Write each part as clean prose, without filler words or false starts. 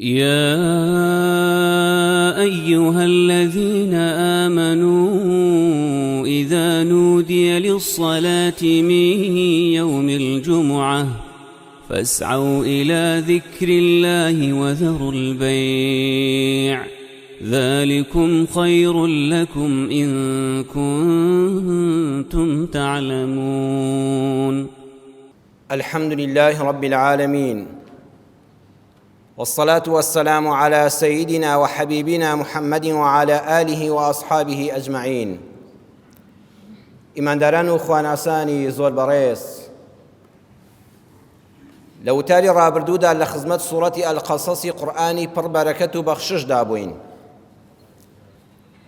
يا أيها الذين آمنوا إذا نودي للصلاة من يوم الجمعة فاسعوا إلى ذكر الله وذروا البيع ذلكم خير لكم إن كنتم تعلمون. الحمد لله رب العالمين والصلاة والسلام على سيدنا وحبيبنا محمد وعلى آله وأصحابه أجمعين. ئیمانداران و خواناسانی زۆر بەڕێز، لە وتاری ڕابردوودا لە خزمەت سوڕەتی ئەلقەسەسی قورئانی پڕ بەرەکەت و بەخششدا بووین.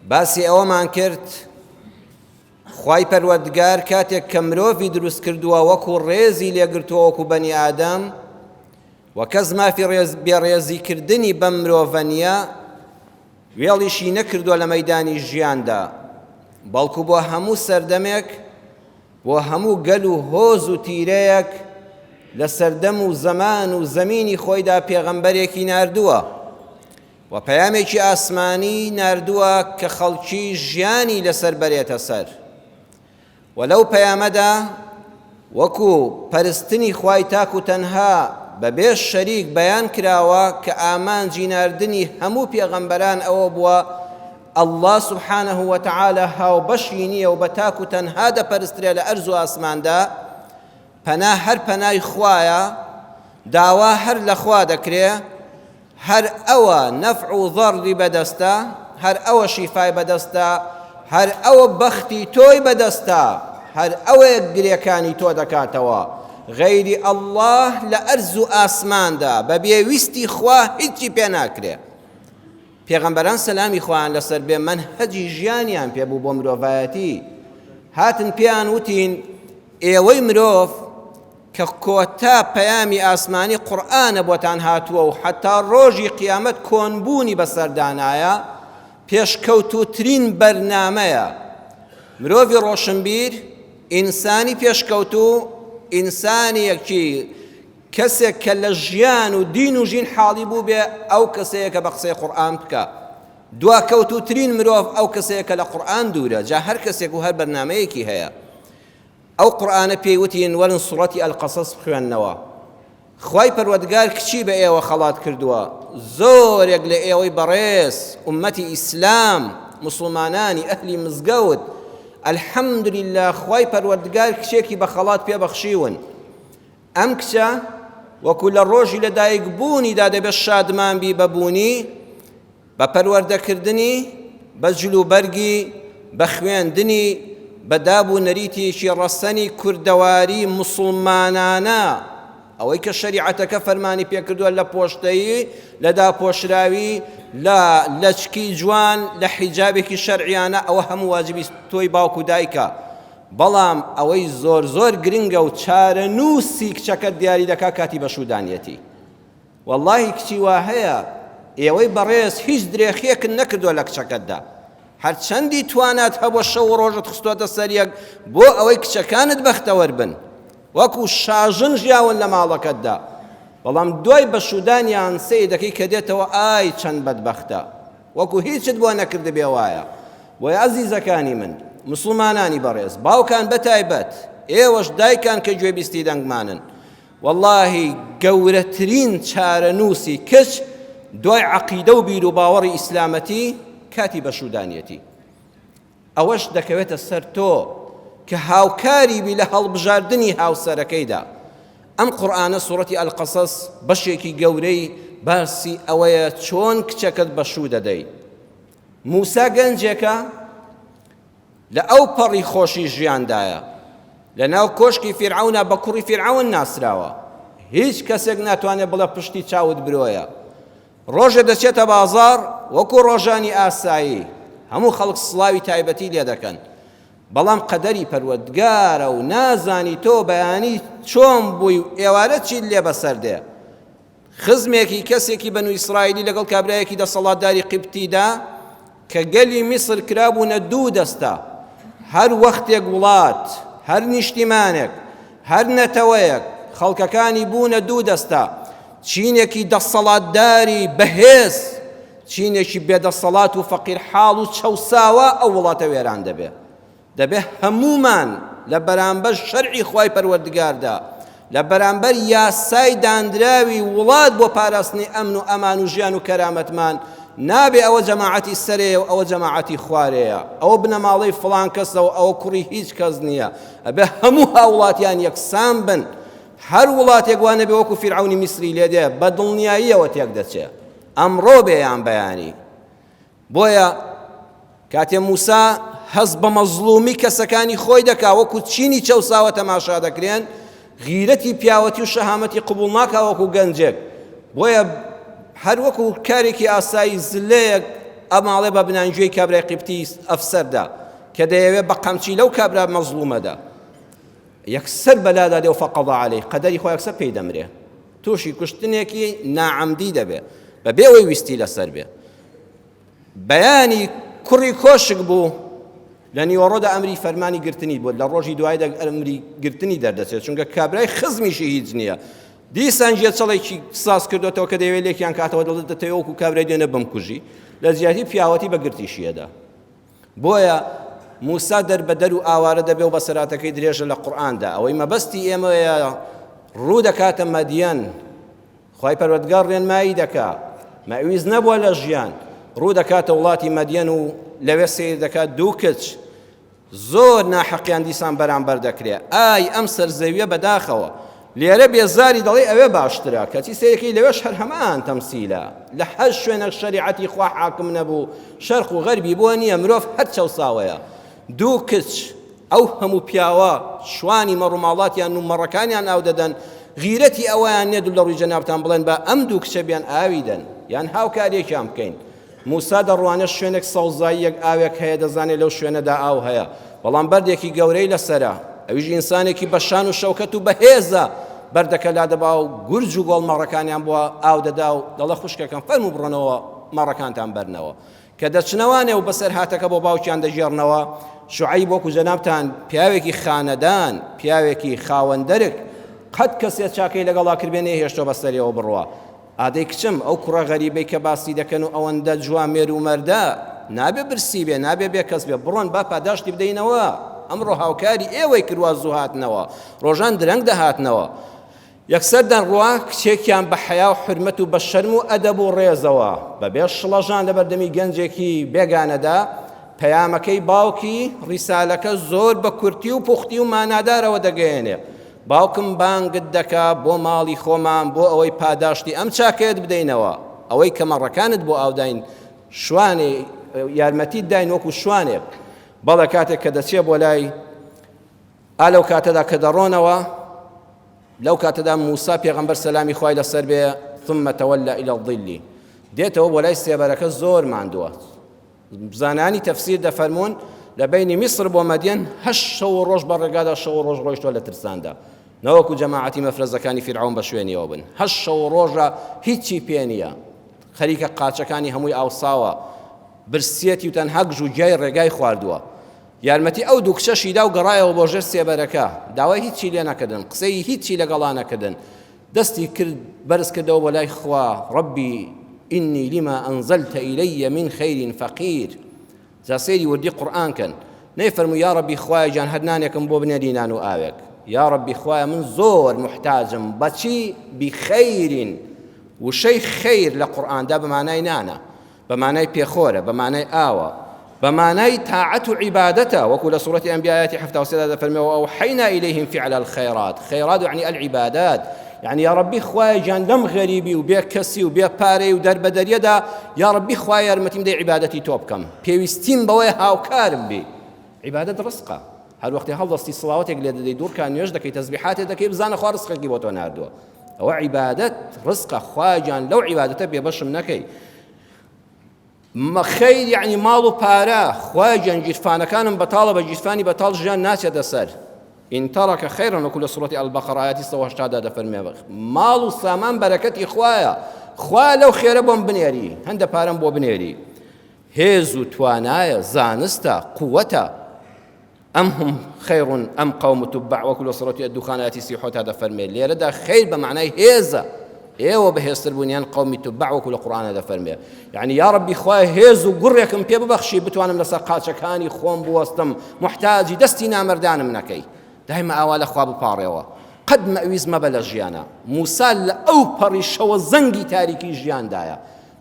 باسی ئەوەمان کرد خوای پەروەردگار کاتێک کە مرۆڤی دروست کردووە وەکو ڕێزی لێگرتووە وەکو بەنی ئادەم و کەس مافی ڕێز بێڕێزیکردنی بەم مرۆڤە نییە، وێڵیشی نەکردووە لە مەیدانی ژیاندا، بەڵکو بۆ هەموو سەردەمێک، بۆ هەموو گەل و هۆز و تیرەیەک لە سەردەم و زەمان و زەمینی خۆیدا پێغەمبەرێکی ناردووە و پەیامێکی ئاسمانی ناردووە کە خەڵکی ژیانی لەسەر بەرێتە سەر. وە لەو پەیامەدا وەکو پەرستنی خوای تاک و تەنها بەبێ شەریک بەیان کراوە کە ئامانجی ناردنی هەموو پێغەمبەران ئەوە بووە اللە سبحانه وتعالی هاوبەشی نییە و بە تاک و تەنها دەپەرسترێ لە ئەرز و ئاسماندا، پەنا هەر پەنای خوایە، داوا هەر لە خوا دەکرێ، هەر ئەوە نەفع و زەڕری بەدەستە، هەر ئەوە شیفای بەدەستە، هەر ئەوە بەختی تۆی بەدەستە، هەر ئەوەیە گرێکانی تۆ دەکاتەوە، غەیری اللە لە ئەرز و ئاسماندا بە بێ ویستی خوا هیچی پێ ناکرێ. پێغەمبەران سەلامی خوایان لەسەر بێ مەنهەجی ژیانیان پێ بوو بۆ مرۆڤایەتی، هاتن پێیان وتین ئێوەی مرۆڤ کە کۆتا پەیامی ئاسمانی قورئانە بۆتان هاتووە و حەتا ڕۆژی قیامەت کۆنبوونی بەسەردانایە، پێشکەوتووترین بەرنامەیە. مرۆڤی ڕۆشنبیر، ئینسانی پێشکەوتوو، ئینسانێکی کەسێک کە لە ژیان و دین و ژین حاڵی بووبێ ئەو کەسەیە کە بە قسەی قورئان بکا. دواکەوتووترین مرۆڤ ئەو کەسەیە کە لە قورئان دوورە، جا هەر کەسێک و هەر بەرنامەیەکی هەیە. ئەو قورئانە پێی وتین وەرن سوڕەتی القصص بخوێننەوە. خوای پەروەردگار کچی بە ئێوە خەڵات کردووە، زۆرێک لە ئێوەی بەڕێز ئوممەتی ئیسلام، موسڵمانانی ئەهلی مزگەوت، الحمدللە خوای پەروەردگار کچێکی بە خەڵات پێ بەخشیون. ئەم کچە وەکو لە ڕۆژی لەدایک بوونیدا دەبێت شادمان بی بە بوونی، بە پەروەردەکردنی، بە جلوبەرگی، بە خوێندنی، بە داب و نەریتێکی ڕەسەنی کوردەواری موسڵمانانە، ئەوەی کە شەریعەتەکە فەرمانی پێکردووە لە پۆشتەیی، لە داپۆشراوی، لە لەچکی جوان، لە حیجابێکی شەرعیانە، ئەوە هەموو واجبی تۆی باوک و دایکە. بەڵام ئەوەی زۆر زۆر گرنگە و چارەنووسی کچەکەت دیاری دەکات کاتی بەشوودانیەتی. وەڵاهی کچی وا هەیە ئێوەی بەڕێز هیچ درێخیەکت نەکردووە لە کچەکەتدا هەرچەندی توانات هەبووە شەو و ڕۆژت خستۆتە سەر یەک بۆ ئەوەی کچەکانت بەختەوەر بن وەکو شاژن ژیاون لە ماڵەکەتدا بەڵام دوای بەشودانیان سەیر دەکەی کە دێتەوە ئای چەند بەدبەختە وەکو هیچت بۆ نەکردبێ وایە بۆیە ئەزیزەکانی من مسلمانانی بەڕێز باوکان بەتایبەت ئێوەش دایکان کە گوێبیستی دەنگمانن وەڵاهی گەورەترین چارەنووسی کچ دوای عەقیدە و بیروباوەڕی ئیسلامەتی کاتی بەشوودانیەتی ئەوەش دەکەوێتە سەر تۆ کە هاوکاری بی لە هەڵبژاردنی هاوسەرەکەیدا ئەم قورئانە سوڕەتی القصص بەشێکی گەورەی باسی ئەوەیە چۆن کچەکەت بەشوو دەدەی موسا گەنجێکە لە ئەو پەڕی خۆشی ژیاندایە. لە ناو کۆشکی فیرعەونا بە کوڕی فیرعەون ناسراوە. هیچ کەسێک ناتوانێت بڵێ پشتی چاوت برۆیە. ڕۆژێ دەچێتە بازاڕ وەکو ڕۆژانی ئاسایی هەموو خەڵک سڵاوی تایبەتی لێ دەکەن. بەڵام قەدەری پەروەردگارە و نازانی تۆ بەیانی چۆن بووی و ئێوارە چیت لێ بەسەر دێ. خزمێکی کەسێکی بەنو ئیسرائیلی لەگەڵ کابرایەکی دەسەڵاتداری قیبتیدا کە گەلی میسر کرابوونە دوو دەستە، هەر وەختێک وڵات، هەر نیشتیمانێک، هەر نەتەوەیەک، خەڵکەکانی بوونە دوو دەستە، چینێکی دەسەڵاتداری بەهێز، چینێکی بێدەسەڵات و فەقیرحاڵ و چەوساوە ئەو وڵاتە وێران دەبێ. دەبێ هەموومان لە بەرامبەر شەرعی خوای پەروەردگاردا، لە بەرامبەر یاسای داندراوی وڵات بۆ پاراستنی ئەمن و ئەمان و ژیان و کەرامەتمان، نابێ ئەوە جەماعەتی سەرێیە و ئەوە جەماعەتی خوارێیە، ئەوە بنەماڵەی فڵان کەسە و ئەوە کوڕی هیچ کەس نییە، ئەبێ هەموو هاووڵاتیان یەکسان بن. هەر وڵاتێک وا نەبێ وەکو فیرعەونی میسری لێ دێ، بە دڵنیاییەوە تێک دەچێ، ئەمڕۆ بێ یان بەیانی. بۆیە کاتێ موسا هەست بە مەزڵومی کەسەکانی خۆی دەکا وەکو چینی چەوساوە تەماشا دەکرێن غیرەتی پیاوەتی و شەهامەتی قبوڵ ناکا وەکو گەنجێک بۆیە هەر وەکو کارێکی ئاسایی زلەیەک ئەماڵێ بە بنانگوێی کابرای قیبتی ئەفسەردا کە دەیەوێ بە قەمچی لەو کابرا مەزڵومەدا یەکسەر بەلادا دێ و فەقەضا عەلەی قەدەری خۆ یەکسەر پێی دەمرێ تووشی کوشتنێکی ناعەمدی دەبێ بەبێ ئەوەی ویستی لەسەر بێ بەیانی کوڕی کۆشک بوو لە نیوەڕۆدا ئەمری فەرمانی گرتنی بوو لە ڕۆژی دوایدا ئەمری گرتنی دەردەچێت چونکە کابرای خزمیشی هیچ نییە دیسان گێچەڵێکی ساز کردوێتەوە کە دەیەوێت لێکیان کاتەوە دەڵێت دەتەوێت وەکو کابرای دوێنێ بمکوژی لە جیاتی پیاوەتی بە گرتیشیەدا بۆیە موسا دەربەدەر و ئاوارە دەبێ و بەسەراتەکەی درێژە لە قورئاندا ئەوەی مەبەستی ئێمەیە ڕوو دەکاتە مەدیەن خوای پەروەردگار ڕێنمایی دەکا مەویز نەبووە لە ژیان ڕوو دەکاتە وڵاتی مەدیەن و لەوێ سیر دەکات دوو کچ زۆر ناحەقیان دیسان بەرامبەر دەکرێ ئای ئەم سەرزەویە بەداخەوە لێرە بێزاری دەڵێی ئەوێ باشترە کەچی سەیرکەی لەوێش هەر هەمان تەمسیلە لە هەر شوێنێک شەریعەتی خوا حاکم نەبوو شەرق و غەربی بۆ نییە مرۆڤ هەر چەوساوەیە دوو کچ ئەو هەموو پیاوە شوانی مەڕوماڵاتیان و مەڕەکانیان ئاو دەدەن غیرەتی ئەوەیان نییە دوو لە ڕووی جەنابتان بڵێن بە ئەم دوو کچە بیان ئاوی دەن یان هاوکاریەکیان بکەین موسا دەڕوانێت شوێنێک سەوزاییەک ئاوێک هەیە دەزانێت لەو شوێنەدا ئاو هەیە بەڵام بەردێکی گەورەی لەسەرە ئەویش ئینسانێکی بە شان و شەوکەت و بەهێزە بەردەکە لادەبا و گورج و گۆڵ مەڕەکانیان بۆ ئاو دەدا و دەڵێ خوشکەکەم فەرموو بڕۆنەوە مەڕەکانتان بەرنەوە کە دەچنەوانێ و بەسەرهاتەکە بۆ باوکیان دەگێڕنەوە شعیب وەکو جەنابتان پیاوێکی خانەدان پیاوێکی خاوەن دەرک قەت کەسێ چاکەی لەگەڵا کردبێ نەیهێشتووە بەسەریەوە بڕوا ئادەی کچم، ئەو کوڕە غەریبەی کە باسی دەکەن و ئەوەندە جوامێر و مەردە، نابێ برسی بێ، نابێ بێکەس بێ، بڕۆن با پاداشتی بدەینەوە، ئەمڕۆ هاوکاری ئێوەی کرد وا زوو هاتنەوە، ڕۆژان درەنگ دەهاتنەوە. یەکسەر دەڕوا، کچێکیان بە حەیا و حورمەت و بە شەرم و ئەدەب و ڕێزەوە، بەبێ شڵەژان لەبەردەمی گەنجێکی بێگانەدا، پەیامەکەی باوکی، ڕیسالەکە زۆر بە کورتی و پوختی و مانادارەوە دەگەیەنێ. باوکم بانگت دەکا بۆ ماڵی خۆمان بۆ ئەوەی پاداشتی ئەم چاکەیەت بدەینەوە، ئەوەی کە مەڕەکانت بۆ ئاوداین شوانێ یارمەتیت داین وەکو شوانێک. بەڵێ کاتێک کە دەچێ بۆ لای ئا لەو کاتەدا کە دەڕۆنەوە لەو کاتەدا موسا پێغەمبەر سەلامی خوای لەسەر بێ ثم تولى إلى الظل دێتەوە بۆ لای سێبەرەکە زۆر ماندووە زانایانی تەفسیر دەفەرموون لە بەینی میسر بۆ مەدیەن هەشت شەو و ڕۆژ بە ڕێگادا شەو و ڕۆژ ڕۆیشتووە لە ترساندا نەوەکو جەماعەتی مەفرەزەکانی فیرعەون بە شوێنیەوە بن هەشت شەو و ڕۆژە هیچی پێ نییە خەریکە قاچەکانی هەمووی ئاوساوە برسیەتی و تەنها گژ و گیای ڕێگای خواردووە یارمەتی ئەو دوو کچەشی دا و گەڕایەوە بۆ ژێر سێبەرەکە داوای هیچی لێ نەکردن قسەی هیچی لەگەڵا نەکردن دەستی کرد بەرز کردەوە بۆ لای خوا ربی ئینی لما ئەنزلت الی من خیر فقیر جا سەیری وردی قورئان کەن نەیفەرموو یا ربی خوایە گیان هەر نانێکم بۆ بنێری نان و ئاوێک یا ربی خوایە من زۆر محتاجم بەچی بخەیرین وشەی خەیر لە قورئاندا بە مانای نانە بە مانای پێخۆرە، بە مانای ئاوە، بە مانای تاعەت و عیبادەتە، وەکو لە سوڕەتی ئەنبیا ئایەتی 73 دا دەفەرمێ وأوحینا إلیهم فعل الخیرات، خیرات یعنی العبادات، یعنی یا ربی خوایە گیان لەم غەریبی و بێ کەسی و بێ پارەی و دەربەدەریەدا یا ربی خوایە یارمەتیم دەی عیبادەتی تۆ بکەم، پێویستیم بەوەیە هاوکارم بی. عیبادەت ڕزقە. هەر وەختێ هەڵدەستی سڵاوەتێک لێ دەدەی دوو ڕکات نوێژ دەکەی تەزبیحاتێ دەکەی بزانە خوا ڕزقێکی بۆ تۆ ناردووە. ئەوە عیبادەت ڕزقە خوایە گیان لەو عیبادەتە بێبەشم نەکەی. خەیر یعنی ماڵ و پارە خوایە گیان گیرفانەکانم بەتاڵە بە گیرفانی بەتاڵ ژیان ناچێتە سەر إن ترك خيرا وەکو لە سوڕەتی البقرە ئایەتی 180 دا دەفەرمێ ماڵ و سامان بەرەکەتی خوایە خوا لەو خێرە بۆم بنێری هەندە پارەم بۆ بنێری هێز و توانایە زانستە قووەتە ئەم هم خیر ئەم قوم تبع وەکو لە سوڕەتی الدخان ئایەتی 37 دەفەرمێ لێرەدا خیر بە معنای هێزە. ئێوە بەهێزتر بوون یان قەومی تبع وەکو لە قورئانە دەفەرمێ یعنی یا ربی خوای هێز و گوڕێکم پێ ببەخشی بتوانم لەسەر قاچەکانی خۆم بوەستم محتاجی دەستی نامەردانم نەکەی دایمە ئاوا لە خوا بپاڕێەوە قەت مەویز مەبە لە ژیانە موسا لە ئەو پەڕی شەوە زەنگی تاریکی ژیاندایە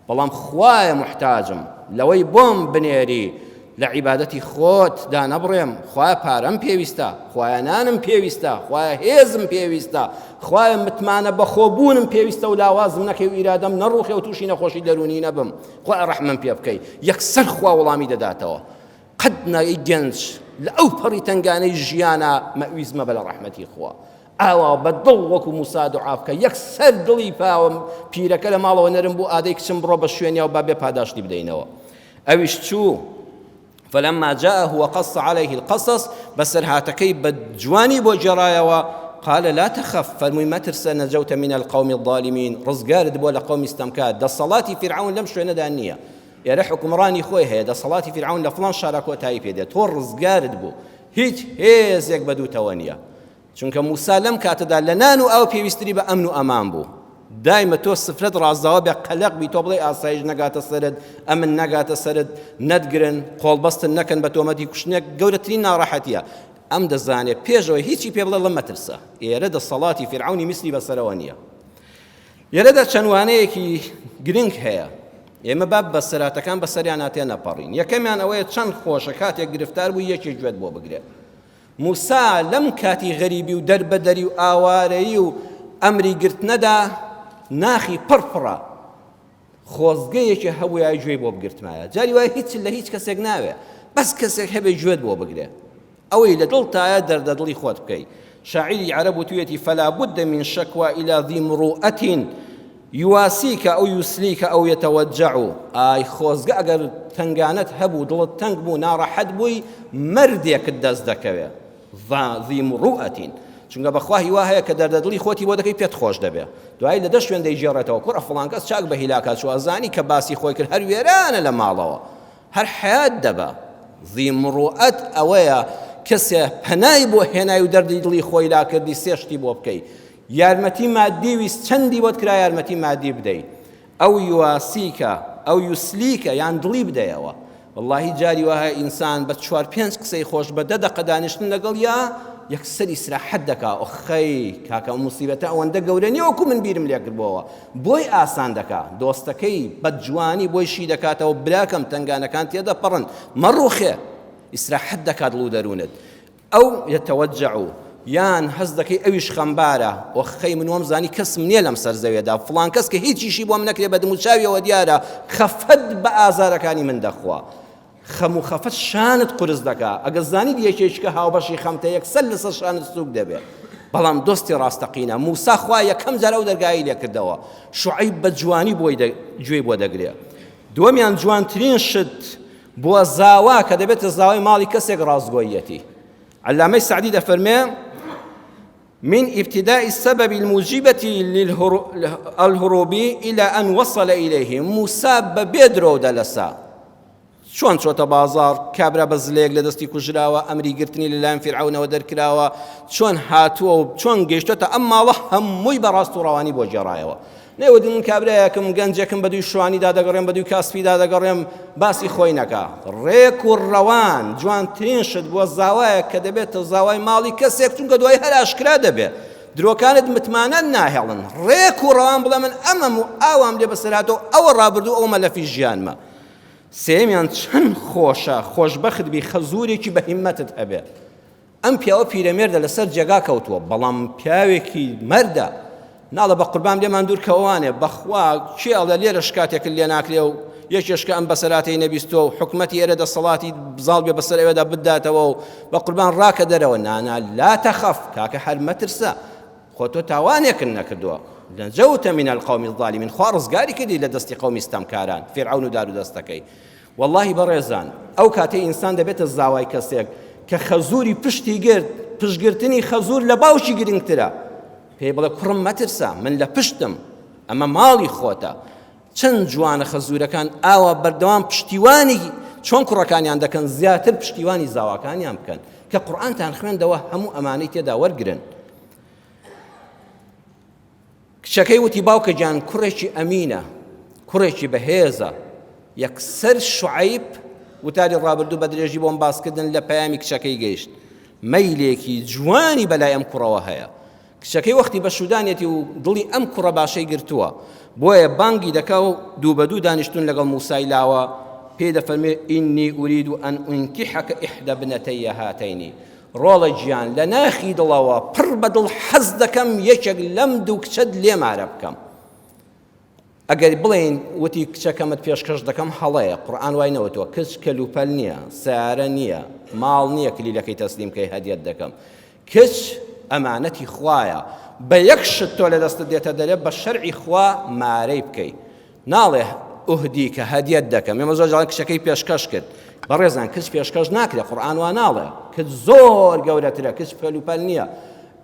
بەڵام خوایە موحتاجم لەوەی بۆم بنێری لە عیبادەتی خۆت دانەبڕێم، خوایە پارەم پێویستە، خوایە نانم پێویستە، خوایە هێزم پێویستە، خوایە متمانە بەخۆبوونم پێویستە و لاوازم نەکەی و ئیرادەم نەڕوخێ و تووشی نەخۆشی دەروونی نەبم، خوایە ڕەحمم پێ بکەی. یەکسەر خوا وەڵامی دەداتەوە. قەت نا ئەی گەنج لە ئەو پەڕی تەنگانەی ژیانا مەئویز مەبە لە ڕەحمەتی خوا. ئاوا بە دڵ وەکو موسا دوعا بکە یەکسەر دڵی پاوە پیرەکە لە ماڵەوە نەرم بوو ئادەی کچم بڕۆ بە شوێنیا و با بێ پاداشتی بدەینەوە ئەویش چوو فلما جاءه وقص عليه القصص بەسەرهاتەکەی بە جوانی بۆ گێڕایەوە قال لا تخف فەرمووی مەترسە نەجەوتە من القوم الظالمین ڕزگارت بووە لە قەومی ستەمکار دەسەڵاتی فیرعەون لەم شوێنەدا نییە ئێرە حکومڕانی خۆی هەیە دەسەڵاتی فیرعەون لە فڵان شارا کۆتایی پێ دێت تۆ ڕزگارت بوو هیچ هێزێک بەدووتەوە نییە چونکە موسا لەم کاتەدا لە نان و ئاو پێویستری بە ئەمن و ئەمان بوو. دایمە تۆ سفرەت ڕازاوە بێ قەلەق بی تۆ بڵێی ئاسایش نەگاتە سەرت، ئەمن نەگاتە سەرت، نەتگرن، قۆڵبەستت نەکەن بە تۆمەتی کوشتنێک، گەورەترین ناڕەحەتیە. ئەم دەزانێ پێش ئەوەی هیچی پێ بڵێ ڵە مەترسە. ئێرە دەسەڵاتی فیرعەونی میسری بەسەرەوە نییە. لێرەدا چەند وانەیەکی گرنگ هەیە. ئێمە با بەسەراتەکان بەسەریانا تێنەپەڕین. یەکەمیان ئەوەیە چەند خۆشە کاتێک گرفتار بووی یەکێک گوێت بۆ بگرێ. موسا لەم کاتی غەریبی و دەربەدەری و ئاوارەیی و ئەمری گرتنەدا ناخی پڕ پڕە خۆزگە یەکێ هەبووایە گوێی بۆ بگرتمایە جاری وایە هیچ لە هیچ کەسێک ناوێ بەس کەسێک هەبێ گوێت بۆ بگرێ ئەوەی لە دڵتایە دەردە دڵی خۆت بکەی شاعیری عەرەب وتویەتی فلا بد من شکوى إلى ذي مروءة یواسیک او یسلیک او یتوجع، ئای خۆزگە ئەگەر تەنگانەت هەبوو دڵت تەنگ بوو ناڕەحەت بووی مەردێکت دەست دەکەوێ ذی مروءة چونکە بەخوا هیوا هەیە کە دەردە دڵی خۆتی بۆ دەکەی پێت خۆش دەبێ دوایی لە دە شوێن دەیگێڕێتەوە کوڕە فڵان کەس چاک بە هیلاکا چووە زانی کە باسی خۆی کرد هەر وێرانە لە ماڵەوە هەر حەیات دەبا ذی مروءەت ئەوەیە کەسێ پەنای بۆ هێنای و دەردی دڵی خۆی لاکردی سێ شتی بۆ بکەی یارمەتی مادی ویست چەندی بۆت کرا یارمەتی مادی بدەی ئەو یواسیکە ئەو یوسلیکە یان دڵی بدەیەوە واللهی جاری وایە ئینسان بە چوار پێنج قسەی خۆش بە دە دەقە دانیشتن لەگەڵ یا یەکسەر ئیسراحەت دەکا ئۆخەی کاکە ئەو موسیبەتە ئەوەندە گەورە نییە وەکو من بیرم لێ کردبووەوە بۆی ئاسان دەکا دۆستەکەی بە جوانی بۆی شی دەکاتەوە براکەم تەنگانەکان تێدەپەڕن مەڕوخێ ئیسراحەت دەکات دڵ و دەروونت ئەو یتوجع یان هەست دەکەی ئەویش خەمبارە، ئۆخەی من وام زانی کەسم نییە لەم سەر زەوێدا، فڵان کەس کە هیچیشی بۆم نەکرێ بە دموچاویەوە دیارە خەفەت بە ئازارەکانی من دەخوا. خەم و خەفەت شانت قورس دەکا، ئەگەر زانیت یەکێکیکە هاوبەشی خەمتە یەکسەر لەسەر شانت سووک دەبێ. بەڵام دۆستی ڕاستەقینە، موسا خوا یەکەم جار ئەو دەرگایەی لێ کردەوە، شوعەیب بە جوانی بۆی گوێی بۆ دەگرێ. دووەمیان جوانترین شت بۆ زاوا کە دەبێتە زاوای ماڵی کەسێک ڕاستگۆییەتی عەلامەی سەعدی دەفەرمێ من ابتداء السبب الموجبة للهروب إلى أن وصل إليه موسى بەبێ درۆ و دەلەسە چۆن چۆتە بازاڕ کابرا بە زلەیەک لە دەستی کوژراوە ئەمری گرتنی لەلایەن فیرعەونەوە دەرکراوە چۆن هاتووە و چۆن گەیشتۆتە ئەم ماڵە هەمووی بە ڕاست و ڕەوانی بۆ گێڕایەوە نەیوت من کابرایەکم گەنجێکم بە دووی شوانیدا دەگەڕێم بە دووی کاسپیدا دەگەڕێم باسی خۆی نەکا ڕێک و ڕەوان جوانترین شت بۆ زاوایەک کە دەبێتە زاوای ماڵی کەسێک چونکە دوای هەر ئاشکرا دەبێت درۆکانت متمانە ناهێڵن ڕێک و ڕەوان بڵێ من ئەمەم و ئاوام لێ بەسەرهاتەوە ئەوە ڕابردوو ئەو مەلەفی ژیانمە سێیەمیان چەند خۆشە خۆشبەخت بی خەزورێکی بە هیمەتت هەبێ ئەم پیاوە پیرەمێردە لەسەر جێگا کەوتووە بەڵام پیاوێکی مەردە ناڵە بە قوربان لێمان دوور کەوانێ بەخوا کێ ئەڵێ لێرە شکاتێکت لێ ناکرێ و یەکێشکە ئەم بەسەراتەی نەبیستووە و حکومەتی ئێرە دەسەڵاتی زاڵ بێ بەسەر ئەوێدا بداتەوە و بە قوربان ڕاکە دەرەوە نانا لا تەخەف کاکە هەر مەترسە خۆ تۆ تاوانێکت نەکردووە نجوت من القوم الظالمین خوا ڕزگاری کردی لە دەستی قەومی ستەمکاران فیرعەون و دارودەستەکەی وەڵاهی بەڕێزان ئەو کاتەی ئینسان دەبێتە زاوای کەسێک کە خەزوری پشتی گرت پشتگرتنی خەزور لە باوکی گرنگترە پێی بڵێ کوڕم مەترسە من لە پشتم ئەمە ماڵی خۆتە چەند جوانە خەزورەکان ئاوا بەردەوام پشتیوانی چۆن کوڕەکانیان دەکەن زیاتر پشتیوانی زاواکانیان بکەن کە قورئانتان خوێندەوە هەموو ئەمانەی تێدا وەرگرن. کچەکەی وتی باوکە گیان کوڕێکی ئەمینە کوڕێکی بەهێزە یەکسەر شعیب وتاری ڕابردوو بە درێژی بۆم باسکردن لە پەیامی کچەکەی گەیشت مەیلێکی جوانی بەلای ئەم کوڕەوە هەیە کچەکەی وەختی بە شودانێتی و دڵی ئەم کوڕە باشەی گرتووە بۆیە بانگی دەکا و دوو بە دوو دانیشتون لەگەڵ موسای لاوە پێی دەفەرمێ ئینی ئورید ئەن ئونکیحەکە ئیحدە ابنەتەی هاتەینی ڕۆڵە گیان لە ناخی دڵەوە پڕ بە دڵ حەز دەکەم یەکێک لەم دوو کچەت لێ مارە بکەم. ئەگەر بڵێین وتی کچەکەمت پێشکەش دەکەم هەڵەیە، قورئان وای نەوتووە، کچ کەلوپەل نییە، سەیارە نییە، ماڵ نییە کلیلەکەی تەسلیم کەی هەدیەت دەکەم. کچ ئەمانەتی خوایە، بە یەک شت تۆ لە دەستت دێتە دەرێ بە شەرعی خوا مارەی بکەی. ناڵێ ئوهدیکە هەدیەت دەکەم ئێمە زۆر جار کچەکەی پێشکەش کرد بەڕێزان کچ پێشکەش ناکرێت قورئان وا ناڵێ کچ زۆر گەورەترە کچ پەلوپەل نییە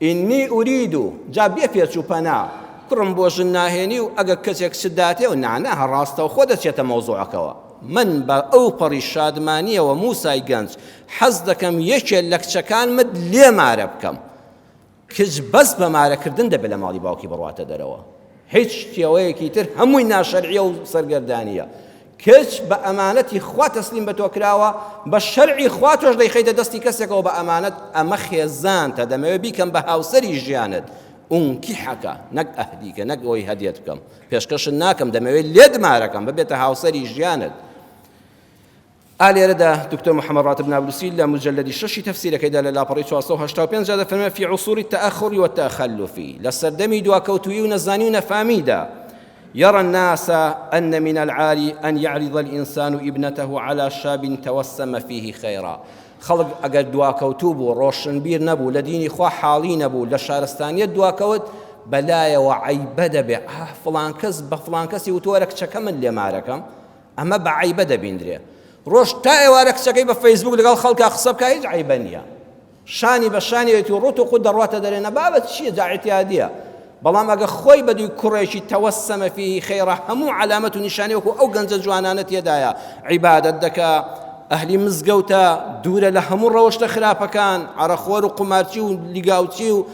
ئینی ئورید و جا بێ پێچ و پەنا کوڕم بۆ ژن ناهێنی و ئەگە کەسێک کچت داتێ و نانا هەر ڕاستەوخۆ دەچێتە مەوزوعەکەوە من بە ئەو پەڕی شادمانیەوە موسای گەنج حەز دەکەم یەکێ لە کچەکانمت لێ مارە بکەم کچ بەس بە مارەکردن دەبێت لە ماڵی باوکی بڕواتە دەرەوە هیچ شتێوەیەکی تر هەمووی ناشەرعیە و سەرگەردانیە کچ بە ئەمانەتی خوا تەسلیم بە تۆ کراوە بە شەرعی خوا تۆش دەیخەیتە دەستی کەسێکەوە بە ئەمانەت ئەمە خێزانتە دەمەوێت بیکەم بە هاوسەری ژیانت ئونکیحەکە نەک ئەهدیکە نەک ئەوەی هەدیەت بکەم پێشکەشت ناکەم دەمەوێت لێت مارەکەم ببێتە هاوسەری ژیانت ئا لێرەدا دکتۆر محمد راتب نابلسی لە مجلدی شەشی تەفسیرەکەیدا لە لاپەڕەی 485 جا دەفەرمێ فی عصور التأخر والتخلف لە سەردەمی دواکەوتوویی و نەزانی و نەفامیدا يرى الناس أن من العار أن يعرض الإنسان ابنته على شاب توسم فيه خيرا خەڵک ئەگەر دواکەوتوو بوو ڕۆشنبیر نەبوو لە دینی خوا حاڵی نەبوو لە شارستانیەت دواکەوت بەلایەوە عەیبە دەبێ ئاه فڵان کەس بە فڵان کەسی وتووەرە کچەکەمت لێ مارەکەم ئەمە بە عەیبە دەبیندرێ ڕۆژ تا ئێوارە کچەکەی بە فەیسبوک لەگەڵ خەڵکا قسە بکا هیچ عەیبە نییە شانی بە شانیەتی و ڕوت و قوت دەڕواتە دەرێ نە بابە چییە جا اعتیادیە بەڵام ئەگە خۆی بە دوی کوڕێکی تەوەسەمە فیه خەیرە هەموو عەلامەت و نیشانەی وەکو ئەو گەنجە جوانانە تێدایە عیبادەت دەکا ئەهلی مزگەوتە دوورە لە هەموو ڕەوشتە خراپەکان عەرەخۆر و قومارچی و لیگاوچی و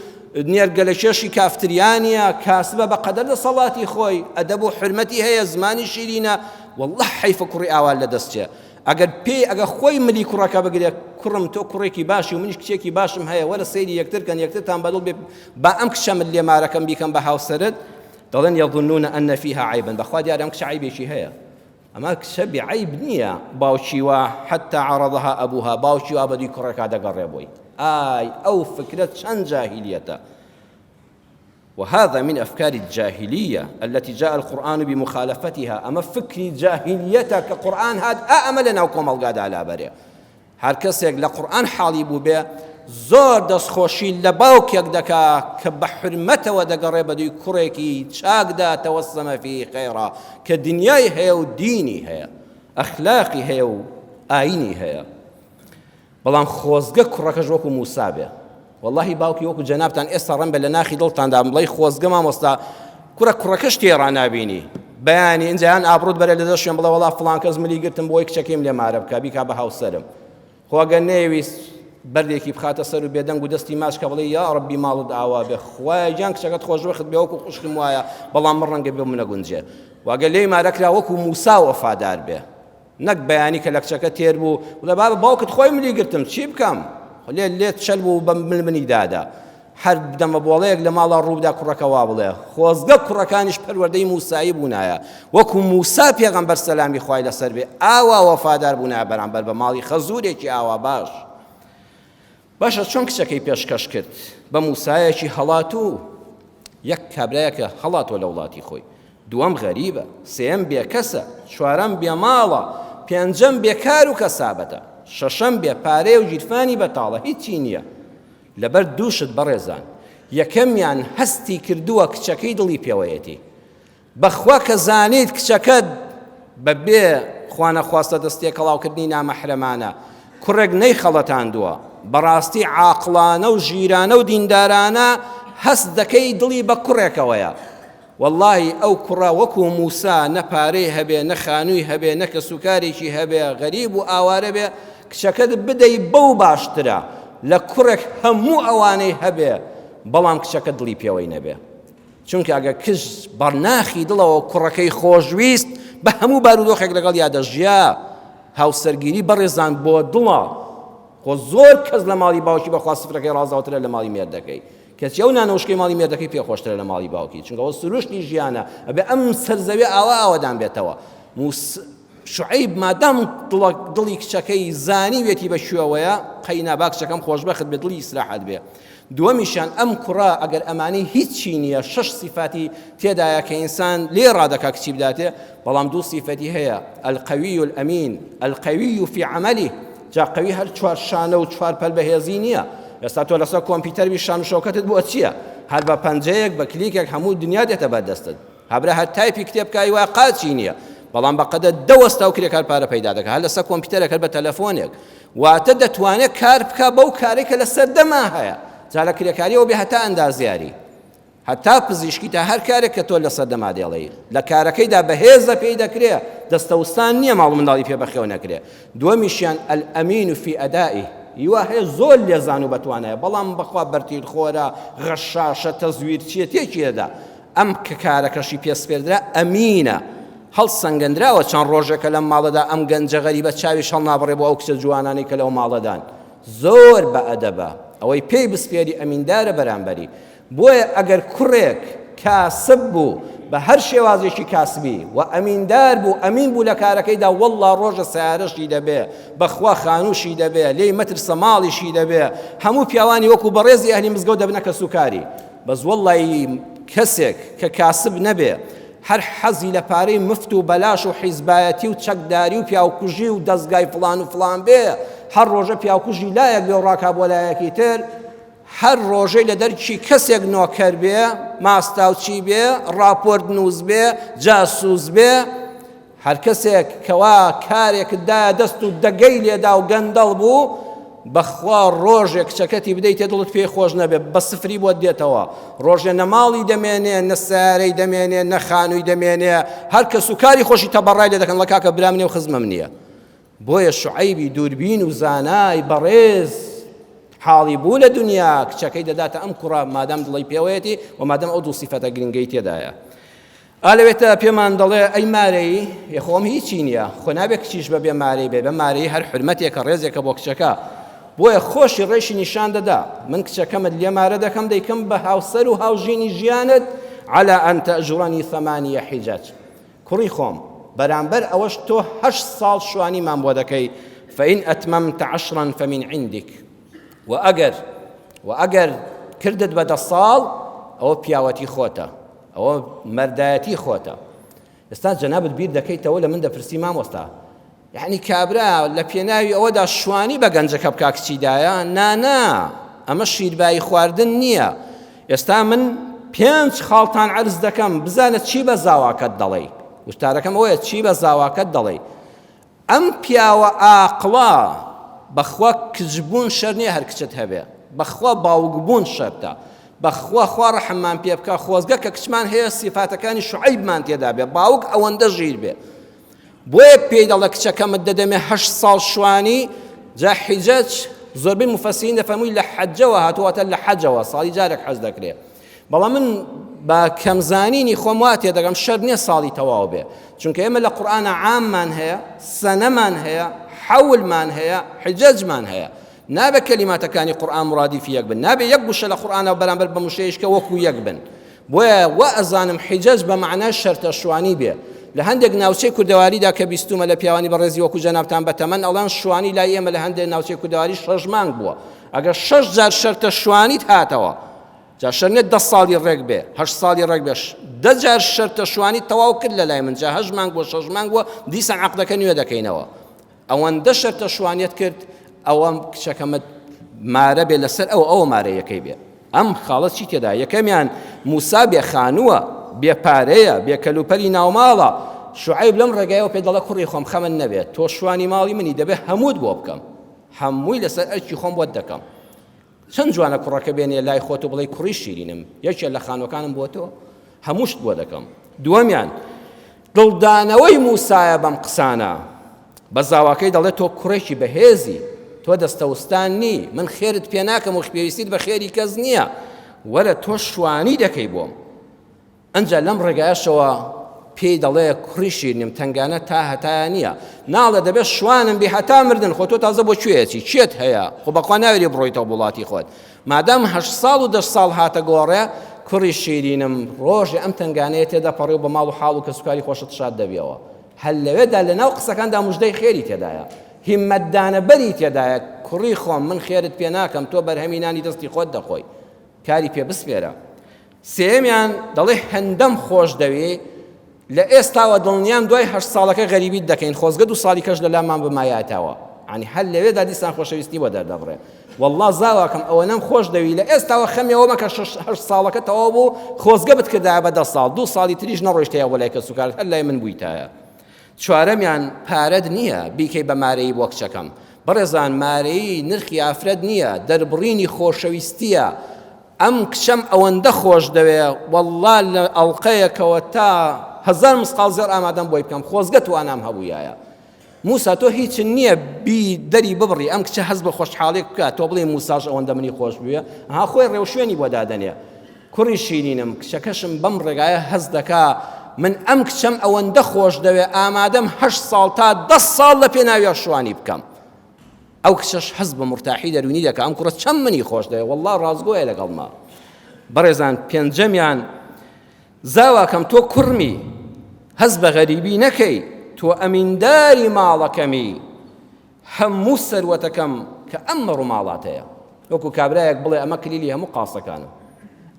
نێرگەلەکێشی کافتریا نیە، کاسبە بە قەدەر دەسەڵاتی خۆی، ئەدەب و حورمەتی هەیە، زمانی شیرینە، واللە حەیفە کوڕی ئاوا لە دەست چێ. ئەگەر پێی ئەگەر خۆی ملی کوڕەکە بگرێ، کوڕم تۆ کوڕێکی باشی و منیش کچێکی باشم هەیە، وەرە سەیری یەکتر کەن، یەکترتان بەدڵ بێ، با ئەم کچەمت لێ مارەکەم بیکەم بە هاوسەرت، دەڵێن یظنون ان فیها عیبا، بەخوا دیارە ئەم کچە عەیبێکی هەیە. ئەمە کچە بێ عەیب نییە باوکی وا حتی عرضها ابوها باوکی وا بەدوی کوڕێکا دەگەڕێ بۆی ئای ئەو فکرە چەند جاهیلیەتە وهذا من أفكار الجاهلية التي جاء القرآن بمخالفتها أما فكر جاهلية كقرآن هاد أأمل لنا وكومالقادا لا بري هەر کەسێک لە قورئان حاڵی بووبێ زۆر دەستخۆشی لە باوکێک دەکا کە بە حورمەتەوە دەگەڕێ بە دووی کوڕێکی چاکدا تەوەسەمە فیه خەیرا کە دنیای هەیە و دینی هەیە ئەخلاقی هەیە و ئاینی هەیە بەڵام خۆزگە کوڕەکەش وەکو موسا بێ وەڵاهی باوکی وەکو جەنابتان ئێستا ڕەنبە لە ناخی دڵتاندا بڵێی خۆزگە مامۆستا کوڕە کوڕەکەش تێ ڕانابینی بەیانی ئینجا یان ئابڕوت بەرە لە دەست شوێن بڵێ وەڵا فڵان کەس ملی گرتم بۆی کچەکەیم لێ مارە بکا بیکا بە هاوسەرم خۆ ئەگەر نەیەویست بەردێکی بخاتە سەر و بێدەنگ و دەستی ماچ کە بڵێ یا ڕەبی ماڵت ئاوا بێ خوایە گیان کچەکەت خۆشبەخت بێ وەکو خوشکم وایە بەڵام من ڕەنگە بێ منەگونجێ واگە لێی مارە کرا وەکو موسا وەفادار بێ نەک بەیانی کە لە کچەکە تێر بوو بڵێ بابە باوکت خۆی ملی گرتم چی بکەم لێ لێت چەل بوو بە مل منی دادا هەر دەمە بۆڵەیەک لە ماڵا ڕووبدا کوڕەکە وا بڵێ خۆزگە کوڕەکانیش پەروەردەی موسایی بوونایە وەکو موسا پێغەمبەر سەلامی خوای لەسەر بێ ئاوا وەفادار بوونایە بەرامبەر بە ماڵی خەزوورێکی ئاوا باش باشە چۆن کچەکەی پێشکەش کرد بە موسایەکی هەڵاتوو؟ یەک کابرایەکە هەڵاتوە لە وڵاتی خۆی، دووەم غەریبە، سێیەم بێکەسە، چوارەم بێماڵە، پێنجەم بێکار و کەسابەتە، شەشەم بێ پارەیە و گیرفانی بەتاڵە، هیچی نییە. لەبەر دوو شت بەڕێزان، یەکەمیان هەستی کردووە کچەکەی دڵی پێوەیەتی، بەخوا کە زانیت کچەکەت بە بێ خوانەخواستە دەست تێکەڵاوکردنی نامەحرەمانە کوڕێک نەیخەڵەتاندووە بەڕاستی عاقڵانە و ژیرانە و دیندارانە هەست دەکەی دڵی بە کوڕێکەوەیە واللهی ئەو کوڕە وەکو موسا نە پارەی هەبێ نە خانووی هەبێ نە کەسوکارێکی هەبێ غەریب و ئاوارە بێ کچەکەت بدەی بەو باشترە لە کوڕێک هەموو ئەوانەی هەبێ بەڵام کچەکە دڵی پێوەی نەبێ. چونکە ئەگەر کچ بەرناخی دڵەوە کوڕەکەی خۆشویست بە هەموو بارودۆخێک لەگەڵ یا دەژیا. هاوسەرگیری بەڕێزان بۆ دڵە، خۆ زۆر کەس لە ماڵی باوکی بەخوا سفرەکەی ڕازاوترە لە ماڵی مێردەکەی، کەچی ئەو نانەوشکەی ماڵی مێردەکەی پێ خۆشترە لە ماڵی باوکی، چونکە ئەوە سروشتی ژیانە، ئەبێ ئەم سەر زەویە ئاوا ئاوەدان بێتەوە. موس شعیب مادام دڵی کچەکەی زانیوێتی بە کوێوەیە، قەینا با کچەکەم خۆشبەخت بێ دڵی ئیسراحەت بێ. دووەمیشیان ئەم کوڕە ئەگەر ئەمانەی هیچی نییە شەش سیفاتی تێدایە کە ئینسان لێ ڕادەکا کچی بداتێ بەڵام دوو سیفەتی هەیە القوی الامین القوی فی عمله جا قوی هەر چوار شانە و چوار پەل بەهێزی نییە ئێستا تۆ لەسەر کۆمپیوتەر بی شان و شەوکەتت بۆ چییە هەر بە پەنجەیەک بە کلیکێک هەموو دنیا دێتە بەردەستت هەبرا هەر تایپی کتێب بکای وایە قاچی نییە بەڵام بەقەدە دە وەستا و کرێکار پارە پەیدا دەکات هەر لەسەر کۆمپیوتەرێک هەر بە تەلەفۆنێک واتە دەتوانێت کار بکا بەو کارێک کە لە سەردەما هەیە جا لە کرێکاریەوە بێ هەتا ئەندازیاری هەتا پزیشکی تا هەر کارێک کە تۆ لە سەردەما دێڵێی لە کارەکەیدا بەهێزە پێی دەکرێ دەستەوستان نییە ماڵ منداڵی پێ بەخێو نەکرێ دووەمیشیان الامین فی ادائه هیوا هەیە زۆر لێزان و بەتوانایە بەڵام بەخوا بەرتیل خۆرە غەشاشە تەزویرچیە تێکی دەدا ئەم کە کارەکەشی پێ سپێردرا ئەمینە، هەڵسەنگەندراوە چەند ڕۆژێکە لەم ماڵەدا ئەم گەنجە غەریبە چاویش هەڵنابڕێ بۆ ئەو کچە جوانانەی کە لەو ماڵەدان. زۆر بە ئەدەبە. ئەوەی پێی بسپێری ئەمیندارە بەرامبەری. بۆیە ئەگەر کوڕێک کاسب بوو بە هەر شێوازێکی کاسبی و ئەمیندار بوو ئەمین بوو لە کارەکەیدا وەڵڵا ڕۆژە سەیارەشی دەبێ بەخوا خانووشی دەبێ لێی مەترسە ماڵیشی دەبێ هەموو پیاوانی وەکو بەڕێزی ئەهلی مزگەوت دەبنە کەسوکاری. بەس وەڵڵایی کەسێک کە کاسب نەبێ هەر حەزی لە پارەی مفت و بەلاش و حیزبایەتی و چەکداری و پیاوکوژی و دەزگای فڵان و فڵان بێ هەر ڕۆژە پیاوکوژی لایەک بێ و ڕاکا بۆ لایەکی تر هەر ڕۆژەی لە دەرکی کەسێک نۆکەر بێ ماستاوچی بێ ڕاپۆرت نووس بێ جاسوس بێ هەرکەسێک کەوا کارێکت دایە دەست و دەگەی لێدا و گەندەڵ بوو بەخوا ڕۆژێک کچەکەتی بدەیتێ دڵت پێی خۆش نەبێ بە سفری بۆت دێتەوە ڕۆژێ نە ماڵی دەمێنێ نە سارەی دەمێنێ نە خانووی دەمێنێ هەر کەس و کاری خۆشی تەبەڕای لێ دەکەن لە کاکە برام نیە و خزمم نییە بۆیە شعیبی دووربین و زانای بەڕێز حاڵی بوو لە دنیا کچەکەی دەداتە ئەم کوڕە مادام دڵی پێوەیەتی و مادام ئەو دوو سیفەتە گرنگەی تێدایە ئا لەوێتە پێمان دەڵێ ئەی مارەیی ئێ خۆم هیچی نییە خۆ نابێ کچیش بە بێ مارەی بێ بە مارەیی هەر حورمەتێکە ڕێزێکە بۆ کچەکە بۆیە خۆشی ڕێشی نیشان دەدا من کچەکەمت لێ مارە دەکەم دەیکەم بە هاوسەر و هاوژینی ژیانت على أن تأجرني ثمانية حجج کوڕی خۆم بەرامبەر ئەوەش تۆ هەشت ساڵ شوانیمان بۆ دەکەی فإن أتممت عشرا فمن عندك و ئەگەر و ئەگەر کردت بە دە ساڵ ئەوە پیاوەتی خۆتە ئەوە مەردایەتی خۆتە ئێستا جەنابت بیر دەکەیتەوە لە من دەپرسی مامۆستا یعنی کابرا لە پێناوی ئەوەدا شوانی بە گەنجەکە بکا کچی دایە نانا ئەمە شیربایی خواردن نییە ئێستا من پێنج خاڵتان عرز دەکەم بزانە چی بە زاواکەت دەڵێی وتارەکەم ئەوەیە چی بە زاواکەت دەڵێی ئەم پیاوە ئاقڵە بەخوا کچ بوون شەر نیە هەر کچت هەبێ بەخوا باوک بوون شەرتە بەخوا خوا ڕەحممان پێ بکا خۆزگە کە کچمان هەیە سیفاتەکانی شعیبمان تێدا بێ باوک ئەوەندە ژیر بێ بۆیە پێی دەڵێ کچەکەمت دەدەمێ هەشت ساڵ شوانی جا حیجەج زۆربەی مفەسرین دەفەرمووی لە حەجەوە هاتووەتە لە حەجەوە ساڵی جارێک حەج دەکرێ بەڵام من بە کەمزانینی خۆم وا تێدەگەم شەرت نییە ساڵی تەواو بێ چونکە ئێمە لە قورئانە عاممان هەیە سەنەمان هەیە حەولمان هەیە حجەجمان هەیە نابێت کەلیماتەکانی قورئان مرادیفی یەک بن نابێت یەک وشە لە قورئانە بەرامبەر بە وشەیەشکە وەکو یەک بن بۆیە وا ئەزانم حجەج بە مەعنای شەرتە شوانی بێ لە هەندێک ناوچەی کوردەواریدا کە بیستومە لە پیاوانی بەڕێزی وەکو جەنابتان بەتەمەن ئەڵێن شوانی لای ئێمە لە هەندێک ناوچەی کوردەواری شەش مانگ بووە ئەگەر شەش جار شەرتە شوانیت هاتەوە جا شەرت نیە دە ساڵی ڕێک بێ هەشت ساڵی ڕێک بێ دە جار شەرتە شوانی تەواو کرد لە لای من جا هەشت مانگ بۆ شەش مانگ بووە دیسان عەقدەکە نوێ دەکەینەوە ئەوەندە شەرتە شوانیت کرد ئەوە کچەکەمت مارە بێ لەسەر ئەو ئەوە مارەیەکەی بێ ئەم خاڵە چی تێدا یەکەمیان موسا بێ خانووە بێ پارەیە بێ کەلوپەلی ناوماڵە شعیب لەم ڕێگایەوە پێ دەڵێ کوڕی خۆم خەمن نەبێت تۆ شوانی ماڵی منی دەبێ هەمووت بۆ بکەم هەمووی لەسەر ئەرکی خۆم بۆت دەکەم چەند جوانە کوڕەکە بێنێ لای خۆت و بڵێی کوڕی شیرینم یەکێ لە خانوەکانم بۆ تۆ هەمووشت بۆ دەکەم دووەمیان دڵدانەوەی موسایە بەم قسانە بە زاواکەی دەڵێت تۆ کوڕێکی بەهێزی تۆ دەستەوستان نی من خێرت پێ ناکەم و پێویستیت بە خێری کەس نییە وەرە تۆ شوانی دەکەی بۆم. ئەنجا لەم ڕێگایەشەوە پێی دەڵێ کوڕی شیرنم تەنگانە تا هەتایە نییە ناڵێ دەبێت شوانم بی هەتا مردن خۆ تۆ تازە بۆ کوێیەچی چێت هەیە خۆ بەخوا ناوێری بڕۆیتەوە وڵاتی خۆت مادام هەشت ساڵ و دە ساڵ هاتە گۆڕێ کوڕی شیرینم ڕۆژێ ئەم تەنگانەیە تێدەپەڕێ و بە ماڵ و حاڵ و کەسوکاری خۆشت شاد دەبیەوە هەر لەوێدا لەناو قسەکاندا مژدەی خێری تێدایە هیمەتدانە بەری تێدایە کوڕی خۆم من خێرت پێ ناکەم تۆ بەرهەمی نانی دەستی خۆت دەخۆی کاری پێ بسپێرە سێیەمیان دەڵێ هەندەم خۆش دەوێ لە ئێستاوە دڵنیام دوای هەشت ساڵەکە غەریبیت دەکەین خۆزگە دوو ساڵی کەش لە لامان بمایەتەوە ینی هەر لەوێدا دیسان خۆشەویستی بۆ دەردەبڕێ والله زاواکەم ئەوەنەم خۆش دەوی لە ئێستاوە خەمیەوە مەکە هەشت ساڵەکە تەواو بوو خۆزگە بتکردایە بە دە ساڵ دوو ساڵی تریش نەڕۆیشتەیە بۆ لای کەسوکارت هەر لای من بوویتایە چوارەمیان پارەت نییە بیکەی بە مارەیی بۆ کچەکەم بەڕێزان مارەیی نرخی ئافرەت نییە دەربڕینی خۆشەویستیە ئەم کچەم ئەوەندە خۆش دەوێ وەڵڵا لە ئەڵقەیەکەوە تا هەزار مسقاڵ زێڕ ئامادەم بۆی بکەم خۆزگە توانام هەبوویایە موسا تۆ هیچ نییە بی دەری ببڕی ئەم کچە هەست بە خۆشحاڵێک بکە تۆ بڵێ موساش ئەوەندە منی خۆش بوێ ها خۆی ڕێوشوێنی بۆ دادەنێ کوڕی شیرینم کچەکەشم بەم ڕێگایە هەست دەکا من ئەم کچەم ئەوەندە خۆش دەوێ ئامادەم هەشت ساڵ تا دە ساڵ لە پێناویا شوانی بکەم ئەو کچەش حەز بە مورتاحی دەروونی دەکا ئەم کوڕە چەند منی خۆش دەوێ والله ڕاستگۆیە لەگەڵما بەڕێزان پێنجەمیان زاواکەم تۆ کوڕمی هەست بە غەریبی نەکەی تۆ ئەمینداری ماڵەکەمی هەموو سەروەتەکەم کە ئەم مەڕ و ماڵاتەیە وەکو کابرایەک بڵێ ئەمە کلیلی هەموو قاسەکانم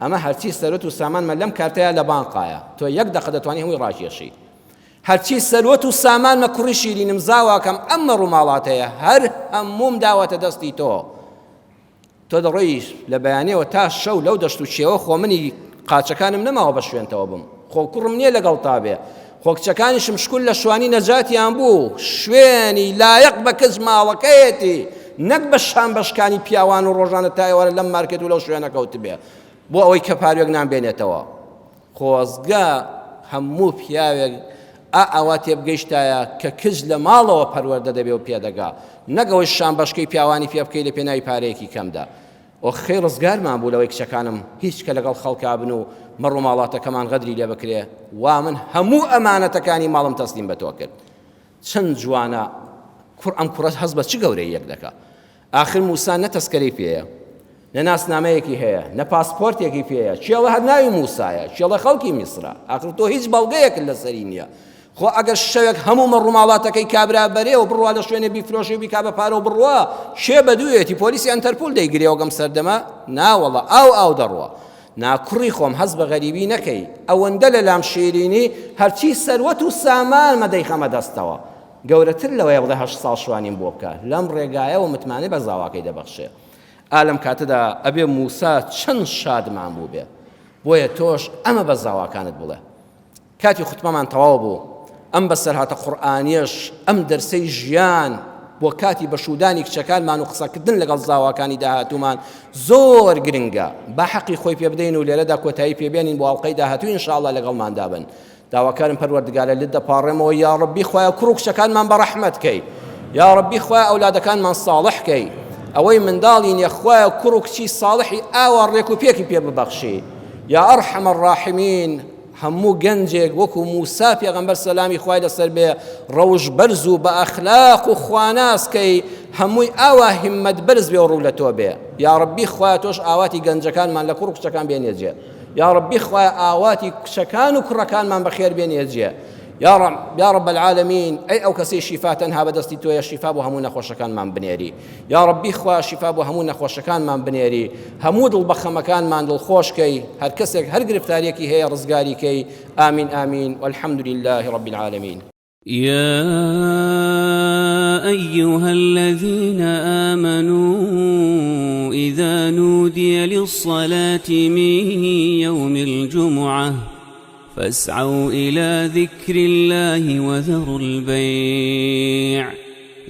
ئەمە هەرچی سەروەت و سامانمە لەم کارتەیە لە بانقایە تۆ یەک دەقە دەتوانی هەمووی ڕاکێشی هەرچی سەروەت و سامانمە کوڕی شیرینم زاواکەم ئەم مەڕ و ماڵاتەیە هەر هەمووم داوەتە دەستی تۆ تۆ دەڕۆیش لە بەیانەوە تا شەو لەو دەشت و چێوە خۆ منی قاچەکانم نەماوە بە شوێنتەوە بم خۆ کوڕم نییە لەگەڵ تا بێ خۆ کچەکانیشم شکول لە شوانی نەجاتیان بوو شوێنی لایەق بە کچ ماڵەکەیەتی نەک بە شان بەشکانی پیاوان و ڕۆژانە تا ئێوارە لەم مارکێت و لەو شوێنە کەوتبێ بۆ ئەوەی کە پاروێک نان بێنێتەوە خۆزگە هەموو پیاوێک ئا ئاوا تێبگەیشتایە کە کچ لە ماڵەوە پەروەردە دەبێ و پێدەگا نەک ئەوەی شان بەشکەی پیاوانی پێ بکەی لە پێناوی پارەیەکی کەمدا. ئۆخەی ڕزگارمان بوو لەوەی کچەکانم هیچ کە لەگەڵ خەڵکا بن و مەڕ و ماڵاتەکەمان غەدری لێ بکرێ وا من هەموو ئەمانەتەکانی ماڵم تەسلیم بە تۆ کرد. چەند جوانە کوڕ ئەم کوڕە هەست بە چ گەورەیەک دەکا ئاخر موسا نە تەسکەرەی پێیە نە ناسنامەیەکی هەیە نە پاسپۆرتێکی پێیە کێڵە هەر ناوی موسایە کێڵە خەڵکی میسرە ئاخر تۆ هیچ بەڵگەیەکت لەسەری نییە خۆ ئەگەر شەوێک هەموو مەڕوماڵاتەکەی کابرا بەرێ و بڕوا لە شوێنێ بیفرۆشی و بیکا بە پارە و بڕوا کێ بەدوویەتی پۆلیسی ئەنتەرپول دەیگرێ وەگەم سەردەمە ناوەڵا ئاو ئاو دەڕوا نا کوڕی خۆم هەست بە غەریبی نەکەی ئەوەندە لە لام شیرینی هەرچی سەروەت و سامانمە دەیخەمە دەستەوە گەورەتر لەوەیە بڵێ هەشت ساڵ شوانیم بۆ بکە لەم ڕێگایەوە متمانەی بە زاواکەی دەبەخشێ ئا لەم کاتەدا ئەبێ موسا چەند شادمان بووبێ بۆیە تۆش ئەمە بە زاواکانت بڵێ کاتی خوتبەمان تەواو بوو، ئەم بەسەرهاتە قورئانیەش، ئەم دەرسەی ژیان بۆ کاتی بەشوودانی کچەکانمان و قسەکردن لەگەڵ زاواکانی داهاتوومان زۆر گرنگە، با حەقی خۆی پێ بدەین و لێرەدا کۆتایی پێ بێنین بۆ ئەڵقەی داهاتوو ان شاء اللە لەگەڵماندا بن. داواکارم پەروەردگارە لت دەپاڕێمەوە یاڕەبی خوایە کوڕ و کچەکانمان بە ڕەحمەت کەی یاڕەبی خوایە ئەولادەکانمان ساڵح کەی ئەوەی منداڵی نیە خوایە کوڕ و کچی ساڵحی ئاوا ڕێک و پێکی پێ ببەخشی یا ئەرحەم الراحمین هەموو گەنجێک وەکو موسا پێغەمبەر سەلامی خوای لەسەر بێ ڕەوش بەرز و بە ئەخلاق و خواناس کەی هەمووی ئاوا هیممەت بەرز بێ و ڕوو لە تۆ بێ یا ڕەبی خوایە تۆش ئاواتی گەنجەکانمان لە کوڕ و کچەکان بێنێ جێ یا ڕەبی خوایە ئاواتی کچەکان و کوڕەکانمان بەخێر بێنێ جێ یا رب یا رب العالمین ئەی ئەو کەسەی شیفا تەنها بەدەستی تۆیە شیفا بۆ هەموو نەخۆشەکانمان بنێری یا ربی خوا شیفا بۆ هەموو نەخۆشەکانمان بنێری هەموو دڵ بەخەمەکانمان دڵخۆش کەی هەر کەسێک هەر گرفتاریەکی هەیە ڕزگاری کەی ئامین ئامین والحمد لله رب العالمین. يا أيها الذين آمنوا إذا نودي للصلاة من يوم الجمعة فاسعوا إلى ذكر الله وذروا البيع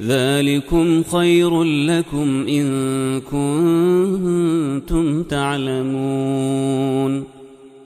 ذلكم خير لكم إن كنتم تعلمون.